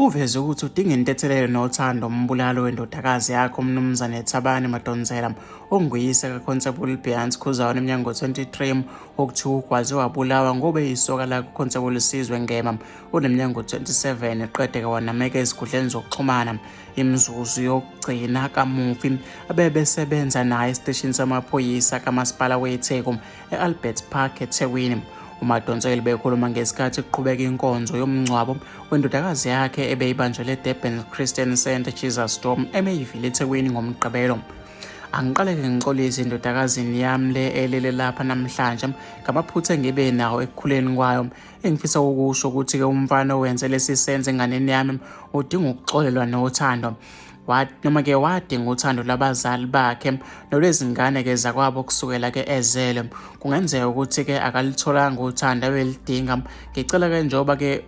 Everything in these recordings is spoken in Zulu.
Uveze ukuthi udinga intethelelo nothando umbulalo wendodakazi yakhe uMnumzane Thabani Madonsela onguyise kaConstable Beyonce Khuzwayo oneminyaka 23 okuthiwa ugwaze wabulawa ngoba eyisoka lakho Sizwe Ngema oneminyaka 27 qede-ke wanameka ezikhundleni zokuxhumana imizuzu yokugcina kamufi abebesebenza naye esiteshini samaphoyisa kaMasipala weTheku e-Albert Park eThekwini. UMadonsela bekhuluma ngesikhathi kuqhubeka inkonzo yomngcwabo wendodakazi yakhe ebeyibanjelwe eDurban Christian Centre Jesus Storm eMayville eThekwini ngoMgqibelo. Angiqale-ke ngixolise indodakazini yami le elele lapha namhlanje ngamaphutha engibe nawo ekukhuleni kwayo. Engifisa ukusho ukuthi-ke umfana owenze lesi senzo enganeni yami udinga ukuxolelwa nothando. Noma-ke wadinga uthando lwabazali bakhe nolwezingane-ke zakwabo kusukela-ke ezelwe. Kungenzeka ukuthi-ke akalitholanga uthando abelidinga. Ngicela-ke njengoba-ke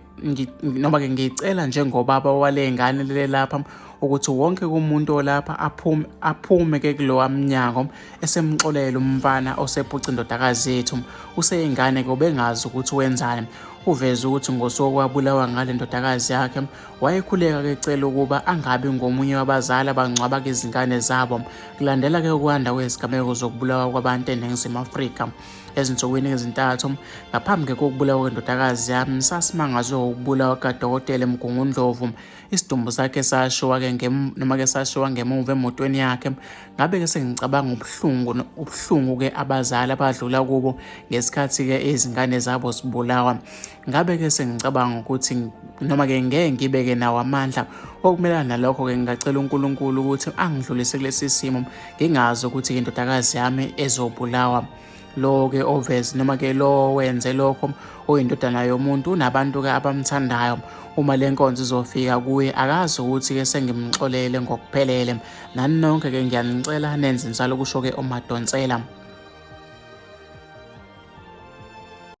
noma-ke ngicela njengobaba wale ngane lele lapha ukuthi wonke umuntu olapha aphume aphume-ke kulowa mnyango esemxolela umfana osephuca indodakazi yethu. Useyingane-ke ubengazi ukuthi wenzani. Uveze ukuthi ngosuku okwabulawa ngale ndodakazi yakhe Wayekhuleka ke ecela ukuba angabi ngomunye wabazali abangcwaba izingane zabo. Kulandela ke ukwanda kwezigameko zokubulawa kwabantu eNingizimu Afrika. Ezinsukwini ezintathu ngaphambi ke kokubulawa kwendodakazi yami sasimangazwe ukubulawa kukadokotela eMgungundlovu. Isidumbu sakhe sashiwa ke noma ke sashiwa ngemuva emotweni yakhe. Ngabe ke sengicabanga ubuhlungu ubuhlungu ke abazali abadlula kubo ngesikhathi ke izingane zabo zibulawa. Ngabe-ke sengicabanga ukuthi noma-ke ngeke ngibe-ke nawo amandla okumelana nalokho-ke ngingacela uNkulunkulu ukuthi angidlulise kulesi simo ngingazi ukuthi indodakazi yami ezobulawa. Lo-ke oveze noma-ke lo wenze lokho oyindodana yomuntu unabantu-ke abamthandayo. Uma le nkonzo izofika kuye akazi ukuthi-ke sengimxolele ngokuphelele. Nani nonke-ke ngiyanicela nenze njalo kusho-ke uMadonsela.